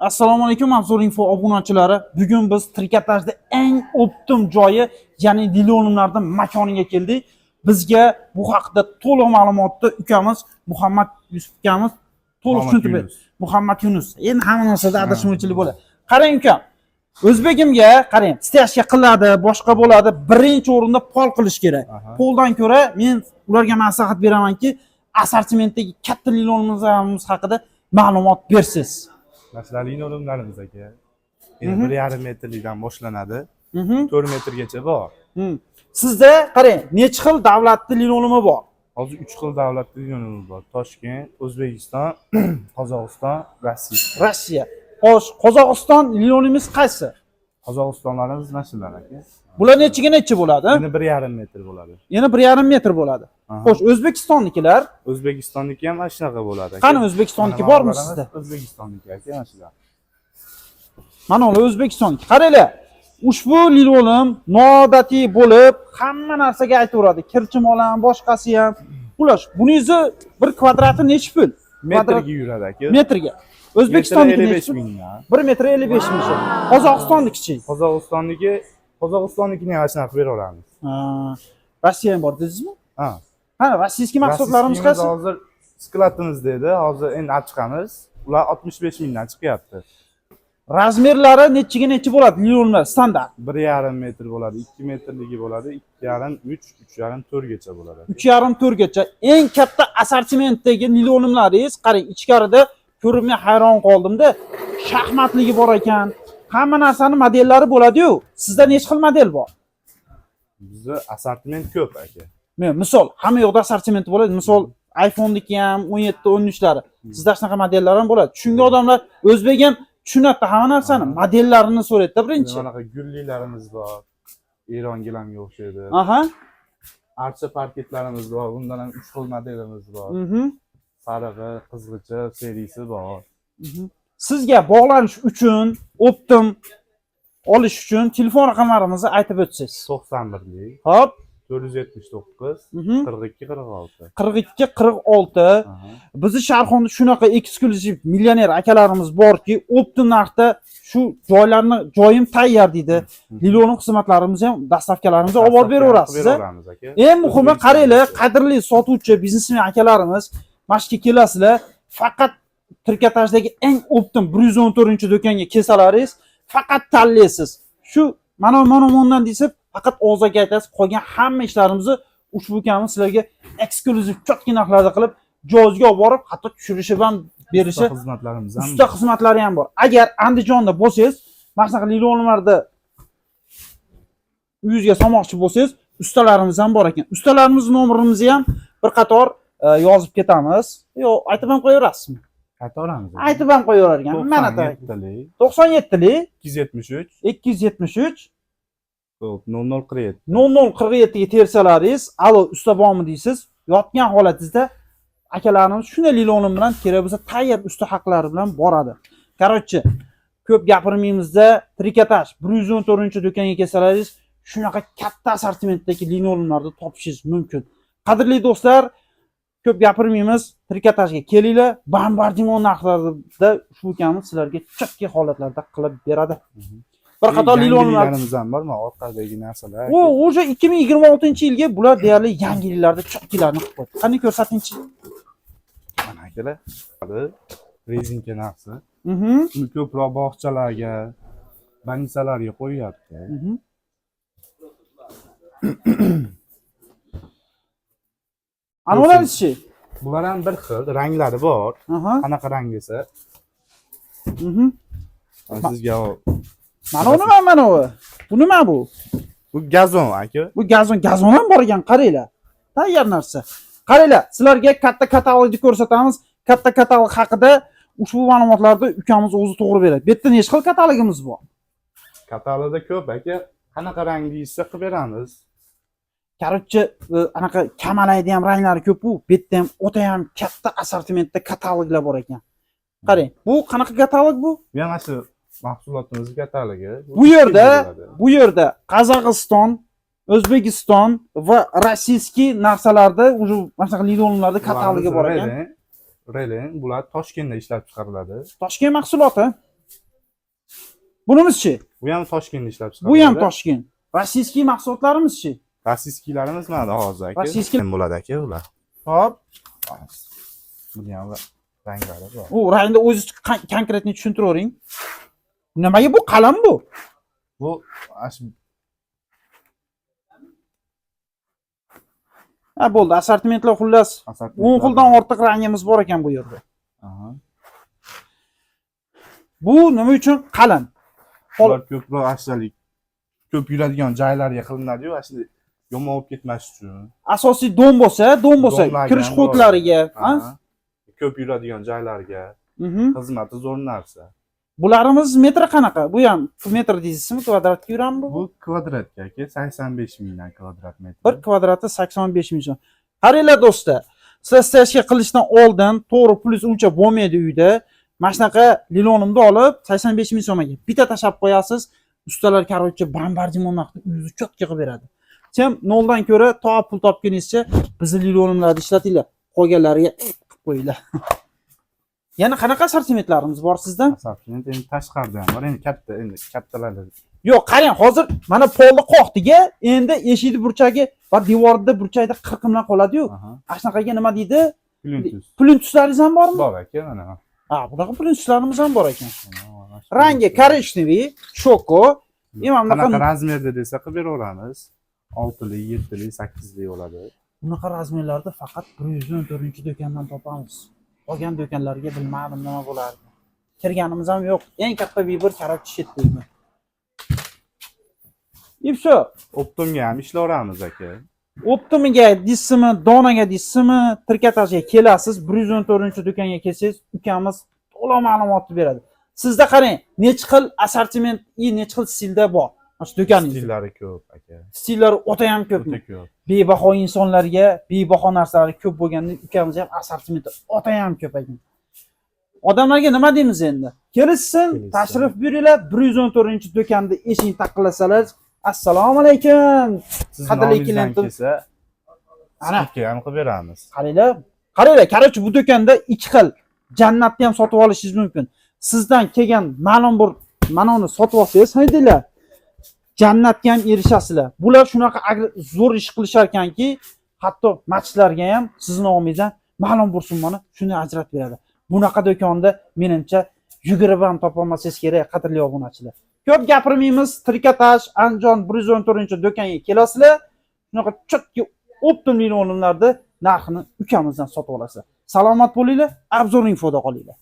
Assalomu alaykum, Obzor Info obunachilari. Bugun biz trikotajda eng оптом joyi, ya'ni linoleumlarning makoniga keldik. Bizga bu haqida to'liq ma'lumotni ukamiz Muhammad Yusuf ukamiz to'liq Muhammad tushuntirib berdi. Yunus. Muhammad Yunus. Endi hamma narsada adashmovchilik bo'ladi. Qarang ukam, o'zbegimga qarang, стяжка qiladi, boshqa bo'ladi. Birinchi o'rinda pol qilish kerak. Poldan ko'ra men ularga maslahat beramanki, assortimentdagi katta linoleumlarimiz haqida ma'lumot bersiz. Masalan, linoleumlarimiz, aka. Endi 1,5 metrlikdan boshlanadi. 4 metrgacha bor. Sizda qarang, necha xil davlatni linoleumi bor? Hozir 3 xil davlat linoleumi bor. Toshkent, O'zbekiston, Qozog'iston, Rossiya. Rossiya. Xo'sh, Qozog'iston linoleumimiz qaysi? Qozog'istonlarimiz mana shular, aka. Bular nechiga necha bo'ladi? Endi 1,5 metr bo'ladi. Yana 1,5 metr bo'ladi. Aha. Xo'sh, O'zbekistonnikilar? O'zbekistonniki ham mana shunaqa bo'ladi, aka. Qani, O'zbekistonniki Mana bormi bularimiz sizda? O'zbekistonniki, aka, mana shular. Mana ular O'zbekistonniki. Qaranglar, ushbu linoleum noodatiy bo'lib, hamma narsaga aytaveradi. Kir-chimol ham, boshqasi ham. Xullas, buningizni bir kvadrati nechi pul? Metrga yuradi, aka. Metrga. O'zbekistonniki Metri nechi 55 pul? mingdan. 1 metri 55 ming so'm. Qozog'istonnikichi? Qozog'istonnikini ham mana shunaqa qilib beraveramiz. Ha, Rossiya ham bor dedingizmi? Ha. Ha, российский mahsulotlarimiz Российский imiz qaysi? Hozir склад imizda edi. Hozir endi olib chiqamiz. Ular 65 mingdan chiqyapti. Размер lari nechiga nechi bo'ladi linoleumlar standart? 1,5 metr bo'ladi, 2 metrligi bo'ladi, 2,5, 3, 3,5, 4 gacha bo'ladi. 3,5, 4 gacha. Eng katta assortimentdagi linoleumlaringiz, qarang, ichkarida ko'rib men hayron qoldimda. Shaxmatligi bor ekan. Hamma narsani modellari bo'ladi-yu. Sizda necha xil model bor? Bizda assortiment ko'p, aka. Men misol, hamma yoqda assortimenti bo'ladi. Misol, iPhone'niki ham 17, 13lari. Sizda shunaqa modellar ham bo'ladi. Shunga odamlar, o'zbek ham tushunadi hamma narsani. Modellarini so'raydi birinchi. Bunaqa gullilarimiz bor. Eron gilamga o'xshaydi. Archa parketlarimiz bor. Bundan ham 3 xil modelimiz bor. Sarig'i, qizg'icha, серый si bor. Sizga bog'lanish uchun, оптом olish uchun telefon raqamlarimizni aytib o'tsangiz. 91lik 479 42 46. 42 46. Aha. Bizni Sharxonda shunaqa eksklyuziv millioner akalarimiz borki, оптом narxda shu joylarni joyim tayyor deydi. Linoleum xizmatlarimizni ham, доставка larimizni olib borib beraverasiz, a? Beraveramiz, aka. Eng muhimi, qaranglar, qadrli sotuvchi, biznesmen akalarimiz, mana shu yerga kelasizlar, faqat trikotajdagi eng оптом 114-do'konga kelsalaringiz, faqat tanlaysiz. Shu mana mana bundan desa, faqat og'zaki aytasiz, qolgan hamma ishlarimizni ushbu ukamiz sizlarga eksklyuziv чёткий narxlarda qilib, joyingizga olib borib, hatto tushirishib ham berishi, Usta xizmatlarimiz ham usta xizmatlari ham bor. Agar Andijonda bo'lsangiz, mana shunaqa linoleumlarda uyingizga solmoqchi bo'lsangiz, ustalarimiz ham bor ekan. Ustalarimiz nomerimizni ham bir qator yozib ketamiz. Yo, aytib ham qo'yaverasizmi? Qaytaramiz. Aytib ham qo'yaverar ekan. Mana 97lik 97lik 273 273 Xo'p, 0047. 0047 ga tersalaringiz, "Alo, usta bormi?" deysiz. Yotgan holatingizda akalarimiz shunday linoleum bilan, kerak bo'lsa tayyor usta haqlari bilan boradi. Короче, ko'p gapirmaymizda, trikotaj 114-do'konga kelsalaringiz, shunaqa katta assortimentdagi linoleumlarni topishingiz mumkin. Qadrli do'stlar, ko'p gapirmaymiz. Trikotajga kelinglar, bombardimon narxlarda ushbu ukamiz sizlarga чёткий holatlarda qilib beradi. Bir qator linoleumlar Yangiliklarimiz ham bor, mana orqadagi narsalar. U уже 2026-yilga bular deyarli yangiliklarda чёткий larni qilib qo'ydi. Qani, ko'rsatingchi. Mana, akalar. Rezinka narsa. Buni ko'proq bog'chalarga, больница larga qo'yyapti. Ana ular-chi? Bular ham bir xil, ranglari bor. Qanaqa rang desa, mana sizga Mana u nima, mana u? Bu nima bu? Bu gazon, aka. Bu gazon, gazon ham bor ekan, qaranglar. Tayyor narsa. Qaranglar, sizlarga katta katalogni ko'rsatamiz. Katta katalog haqida ushbu ma'lumotlarni ukamiz o'zi to'g'ri beradi. Bu yerda necha xil katalogimiz bor? Katalogda ko'p, aka. Qanaqa rang deyishsa qilib beramiz. Короче, anaqa kamalaydi ham ranglari ko'p-ku. Bu yerda ham o'ta ham katta assortimentda kataloglar bor ekan. Qarang, bu qanaqa katalog bu? Bu ham mana shu mahsulotimiz katalogi. Bu yerda bu yerda Qozog'iston, O'zbekiston va российский narsalarda уже mana shunaqa linoleumlarda katalogi bor ekan. Relen, bular Toshkentda ishlab chiqariladi. Toshkent mahsuloti. Bunimizchi? Bu ham Toshkentda ishlab chiqariladi. Bu ham Toshkent. Российский mahsulotlarimizchi? Российский larimiz mana hozir aka. Российский- Bo'ladi aka ular. Hop. Buni ham ranglari bor. U rangni o'zingiz конкретно tushuntiravering. Nimaga bu qalam bu? Bu shu. Ha, bo'ldi. Assortimentlar xullas 10 xildan ortiq rangimiz bor ekan bu yerda. Aha. Bu nima uchun qalam? Ular ko'proq ashalik ko'p yuradigan joylarga qilinadi-yu, ashli yomon bo'lib ketmas uchun. Asosiy dom bo'lsa, dom bo'lsa, Domlarga kirish ham xodlariga, ha? Aha. Ko'p yuradigan joylarga xizmati zo'r narsa. Bularimiz metri qanaqa? Bu ham metr deysizmi, kvadratga yuradimi bu? Bu kvadratga aka 85 mingdan kvadrat metr. Bir kvadrati 85 ming so'm. Qaranglar do'stlar, sizlar стяжка qilishdan oldin to'g'ri pulingiz uncha bo'lmaydi uyda. Mana shunaqa lilonimni olib 85 ming so'mga bitta tashlab qo'yasiz. Ustalar короче bombardimon uyingizni чётко qilib beradi. Sen noldan ko'ra to pul topguningizcha bizni lilonimlarni ishlatinglar. Qolganlariga qilib qo'yinglar. Yana qanaqa assortimentlarimiz bor sizda? Assortiment endi tashqarida ham bor, endi katta, endi kattalari. Yo'q, qarang, hozir mana polni qoqdik-a, endi eshikni burchagi va devorda burchakda qirqimlar qoladi-yu. Aha. Ana shunaqaga nima deydi? Plintus. Plintuslaringiz ham bormi? Bor aka mana. Ha, bunaqa plintuslarimiz ham bor ekan. Mana shu Rangi plintus. коричневый, shoko. Mana bunaqa Qanaqa размер da desa qilib beraveramiz. 6lik, 7lik, 8lik bo'ladi. Bunaqa размер larda faqat 114-do'kondan topamiz. Qolgan do'konlarga bilmadim nima bo'lardi. Kirganimiz ham yo'q. Eng katta выбор короче shu. И все. Оптом ga ham ishlayveramiz aka. Оптом iga deysizmi, donaga deysizmi, trikotajga kelasiz, 114-do'konga kelsangiz, ukamiz to'liq ma'lumotni beradi. Sizda qarang, necha xil assortiment и necha xil stilda bor. Mana shu do'koningizda. Stillari ko'p aka. Stillari o'ta ham ko'p. O'ta ko'p. Bebaho insonlarga bebaho narsalar ko'p bo'lganda ukamiz ham assortimenti o'ta ham ko'p ekan. Odamlarga nima deymiz endi? Kelishsin, Kelishsin. Tashrif buyuringlar, 114-do'konda eshikni taqillasalar, assalomu alaykum. Siz Qadrli nomingizdan klientim. kelsa, Ana. скидка ham qilib beramiz. Qaranglar, qaranglar, короче, bu do'konda ikki xil jannatni ham sotib olishingiz mumkin. Sizdan kelgan ma'lum bir manoni sotib olsangiz, haydanglar, jannatga ham erishasizlar. Bular shunaqa zo'r ish qilishar ekanki, hatto masjidlarga ham sizni nomingizdan ma'lum bir summani shunday ajratib beradi. Bunaqa do'konda menimcha yugurib ham topolmasangiz kerak, qadrli obunachilar. Ko'p gapirmaymiz, Trikotaj Andijon 114-do'konga kelasizlar. Shunaqa чётко оптом li o'rinlarda narxini ukamizdan sotib olasizlar. Salomat bo'linglar, обзор infoda qolinglar.